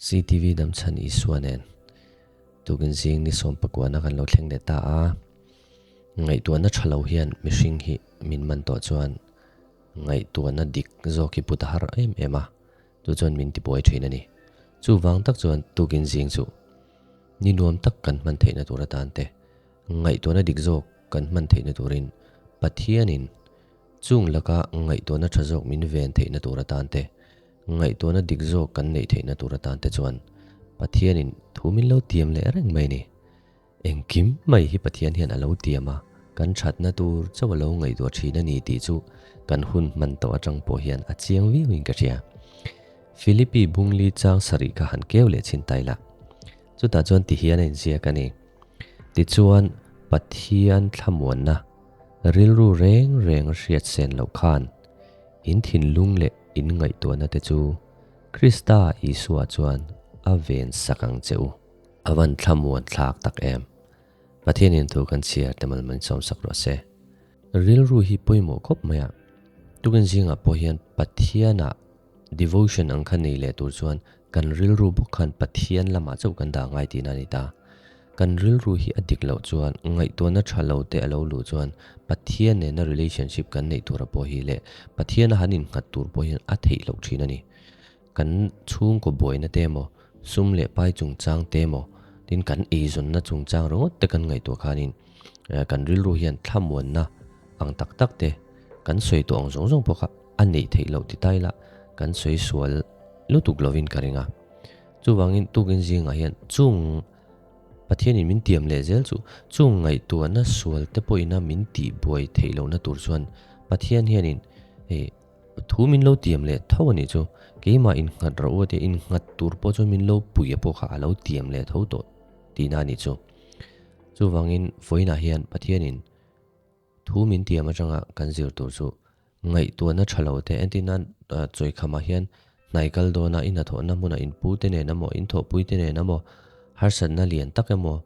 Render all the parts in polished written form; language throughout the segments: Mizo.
CTV Damchhan Isua nen tukin zing ni sawm pakuana kan lo thleng leh ta a. Ngaihtuahna tha lo hian mihring hi min man tawh chuan ngaihtuahna dik zawk hi put a har em em a, chu chuan min tibuai thin a ni. Chuvang tak chuan tukin zing chu ni nuam tak kan hman theihna tur atan te, ngaihtuahna dik zawk kan hman theihna turin Pathianin chung laka ngaihtuahna tha zawk min ven theihna tur atan te, Ngaihtuahna dik zawk kan neih theihna tur atan te chuan Pathianin thu min lo tiam leh reng mai ni. Engkim mai hi Pathian hian a lo tiam a, kan thatna tur chauh a lo ngaihtuah thin a ni tih chu kan hun hman tawh atang pawh hian a chiang viauin ka hria. Philippi bungli chang sarih kha han keu leh chhin tai la. Chutah chuan ti hian a inziak a ni. Tichuan Pathian thlamuanna rilru reng reng a hriat sen loh khan In thinlung leh in ngaihtuahna te chu Krista Isua chuan a ven sak ang che u. A van thlamuan thlak tak em. Pathianin thu kan chhiar te mal min sawm sak rawh se. Rilru hi pawimawh khawp mai a, tukin zingah pawh hian Pathianah devotion ang kha nei leh tur chuan kan rilru bawk khan Pathian lamah chauh kan dah ngai tihna a ni ta. Kan rilru hi a dik loh chuan, ngaihtuahna tha lo te a lo luh chuan Pathian nena relationship kan neih tura pawh hi leh Pathiana han innghat tur pawh hian a theih loh thin a ni. Kan chhungkaw buaina te emaw, sum leh pai chungchang te emaw, tin kan eizawnna chungchang ringawt te kan ngaihtuah khanin kan rilru hian thlamuanna ang tak tak te kan sawi tawh ang zawng zawng pawh kha a neih theih loh ti ta ila kan sawi sual lutuk lovin ka ring a. Chuvangin tukin zingah hian chung Pathianin min tiam leh zel chu chung ngaihtuahna sual te pawhina min tih buai theih lohna tur chuan Pathian hianin hei thu min lo tiam leh tho a nih chu keimah innghat rawh u a tia innghat tur pawh chuan min lo pui a pawh kha a lo tiam leh tho tawh tihna a nih chu. Chuvangin vawiinah hian Pathianin Thu min tiam atanga kan zir tur chu ngaihtuahna tha lo te entir nan chawikhamah hian hnai kal dawna i hnathawhna hmunah in pu te nen emaw in thawhpui te nen emaw harsatna lian tak emaw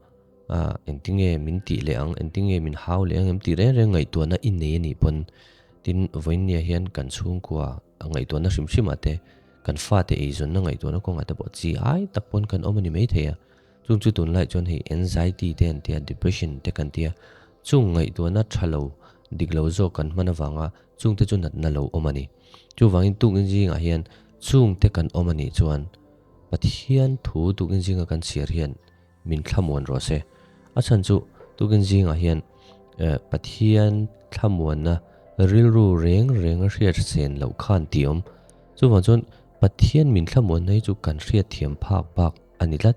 engtinge min tih leh ang engtinge min hau leh ang em tih reng reng ngaihtuahna i nei anih pawn tin vawiinnia hian kan chhungkua ngaihtuahna hrim hrim ah te kan fate eizawnna ngaihtuahna kawngah te pawh chi ai tak pawn kan awm a ni maithei a chung chu tunlai chuan hei anxiety te an tia depression te kan tia Chung ngaihtuahna tha lo, dik lo zawk kan hman avanga chungte chu natna lo awm a ni. Chuvangin tukin zingah hian chungte kan awm a nih chuan Pathian thu tukin zinga kan chhiar hian min thlamuan rawh se. A chhan chu tukin zingah hian Pathian thlamuanna rilru reng reng a hriat sen loh khan tih awm. Chuvang chuan Pathian min thlamuanna hi chu kan hriatthiam phak bak a ni tlat.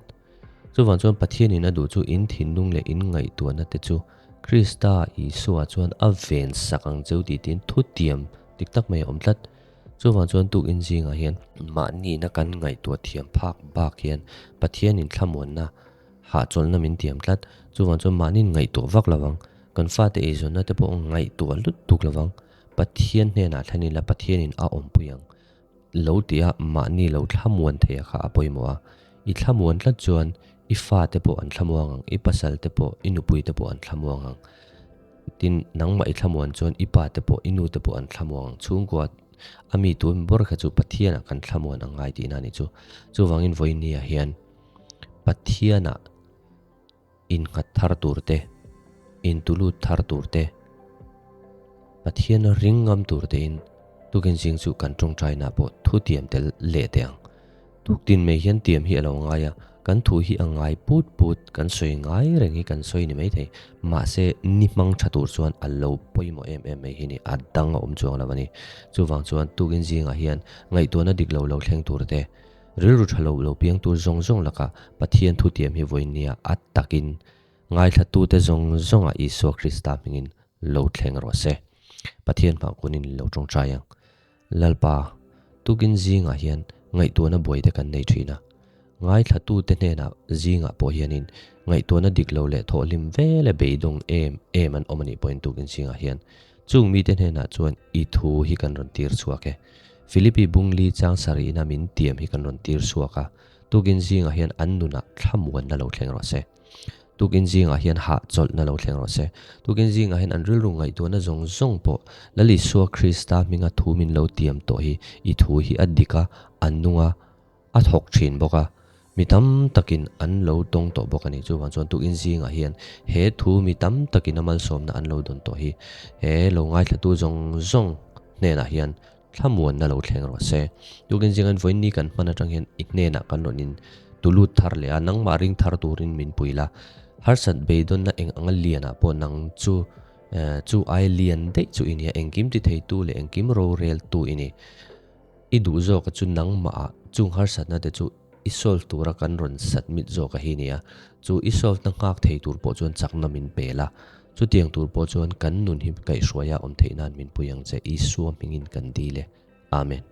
Chuvang chuan Pathianin a duh chu in thinlung leh in ngaihtuahna te chu Krista Isua chuan a ven sak ang cheu tih tiin thutiam dik tak mai a awm tlat. Chuvang chuan tukin zingah hian mahnina kan ngaihtuah thiam phak bak hian Pathianin thlamuanna hahchawlhna min tiam tlat. Chuvang chuan mahnin ngaihtuah vak lo vang, kan fate eizawnna te pawh ngaihtuah lut tuk lo vang, Pathian hnenah thlen ila Pathianin a awmpui ang. Lo tia mahni lo thlamuan theia kha a pawimawh a, i thlamuan tlat chuan i fate pawh an thlamuang ang, i pasal te pawh, i nupui te pawh an thlamuang ang. Tin, nangmah i thlamuan chuan i pa te pawh, i nu te pawh an thlamuang ang. Chhungkua a mi tun ber kha chu Pathianah kan thlamuan ang ngai tihna a nih chu. Chuvangin vawinia hian Pathianah innghat thar tur te, intulut thar tur te, Pathian ring ngam tur tein tukin zing chu kan tawngtaina pawh thu tiam tel leh teh ang. Tuktin mai hian tiam hi a lo ngai a, kan thu hi a ngai put put, kan sawi ngai reng hi kan sawi ni maithei. Mahse, ni hmang tha tur chuan a lo pawimawh em em mai hi ni, a dang a awm chuang lo a ni. Chuvang chuan tukin zingah hian ngaihtuahna dik lo lo thleng tur te, Rilru tha lo lo piang tur zawng zawng lakah Pathian thutiam hi vawinia a takin ngaithlatute zawng zawngah Isua Krista hmingin lo thleng rawh se. Pathian hmah kunin lo tawngtai ang. Lalpa, tukin zingah hian ngaihtuahna buaite kan nei thin a. Ngaithlatute hnenah zingah pawh hianin ngaihtuahna dik lo leh thawhhlim ve leh beidawng em em an awm a nih pawhin tukin zingah hian chung mite hnenah chuan i thu hi kan rawn tir chhuak e. Philippi Bungli chang sarihna min tiam hi kan rawn tir chhuak a, tukin zingah hian an nunah thlamuanna lo thleng rawh se. Tukin zingah hian hahchawlhna lo thleng rawh se. Tukin zingah hian an rilru ngaihtuahna zawng zawng pawh Lal Isua Krista hminga thu min lo tiam tawh hi i thu hi a dik a, a nung a, a thawk thin bawk a. Mi tam takin an lo dawng tawh bawk a ni. Chuvang chuan tukin zingah hian he thu mi tam takin a malsawmna an lo dawn tawh hi he lo ngaithlatu zawng zawng hnenah hian thlamuanna lo thleng rawh se. Tukin zingan vawiin ni kan hman atang hian i hnenah kan rawn in tulut thar leh a, nangmah ring thar turin min pui la. Harsat beidawnna eng anga lianah pawh nang chu chu ai lian daih chu i nia, engkim ti theitu leh engkim roreltu i ni. I duh zawka chu nangmahah chung harsatna te chu i solve tura kan rawn submit zawka hi nia. Chu i solve na nghak thei tur pawh chuan chakna min pel a. Chutiang tur pawh chuan kan nun hi kaihhruaia awm theih nan min pui ang che. Isua hmingin kan dil e. Amen.